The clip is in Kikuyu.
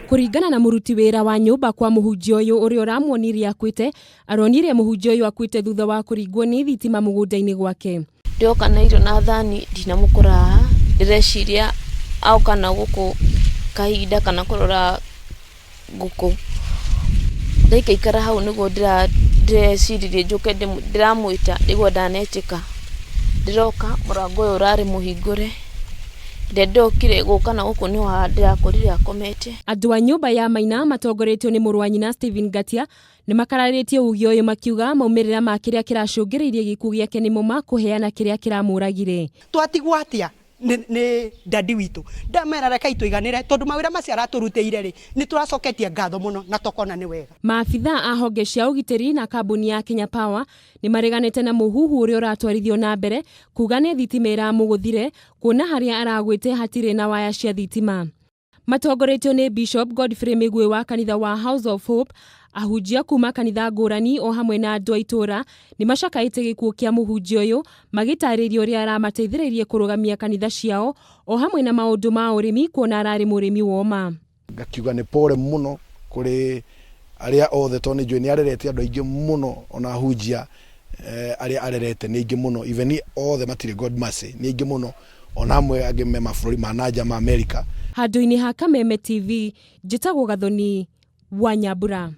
Kũringana na mũruti wĩra wa nyũmba kwa mũhunjia ũyũ ũrĩa ũramuonirie akuĩte, aronire mũhunjia ũyũ akuĩte thutha wa kũringwo nĩ thitima mũgũnda-inĩ gwake. Ndĩroka na irio na thani ndinamũkora haha, ndĩreciria aoka na gũkũ kahinda kana kũrora ngũkũ. Ndaikaikara hau nĩguo ndĩreciririe njũke ndĩramwĩta nĩguo ndanetĩka. Ndĩroka mũrango ũyũ ũrarĩ mũhingũre, rĩrĩa ndokire gũka na gũkũ nĩho ndĩrakorire akomete. Andũ a nyũmba ya Maina matongoretio nĩ mũrũ wa nyina Stephen Ngatia nĩ makararĩtie uge ũyũ makiuga maumĩrĩra ma kĩrĩa kĩracũngĩrĩirie gĩkuũ gĩake nĩmo makũheana kĩrĩa kĩramũragire. Twatigwo atĩa nĩ dadi witũ? Ndamera rekei tũiganĩre tondũ mawĩra macio aratũrutĩire rĩ, nĩ tũracoketie ngatho mũno na tũkona nĩ wega. Maabithaa a honge cia ũgitĩri na kambuni ya Kenya Power nĩ mareganĩte na mũhuhu ũrĩa ũratwarithio na mbere kuga nĩ thitima ĩramũgũthire kuona harĩa aragwĩte hatirĩ na waya cia thitima. Matongoretio nĩ Bishop Godfrey Mĩgwĩ wa kanitha wa House of Hope, ahunjia kuma kanitha ngũrani o hamwe na andũ a itũũra nĩ macakaĩte gĩkuũ kĩa mũhunjia ũyũ magĩtarĩria ũrĩa aramateithĩrĩirie kũrũgamia kanitha ciao o hamwe na maũndũ ma ũrĩmi kuona ararĩ mũrĩmi woma. Ngakiuga nĩ pole mũno kũrĩ arĩa othe tondũ nĩ njũĩ nĩ arerete andũ aingĩ mũno ona ahunjia arĩa arerete nĩ aingĩ mũno even othe matirĩ God mercy nĩ aingĩ mũno ona amwe angĩ me mabũrũri ma nanja ma America. Handũ-inĩ ha Kameme TV, njĩtagwo Gathoni wa Nyambura.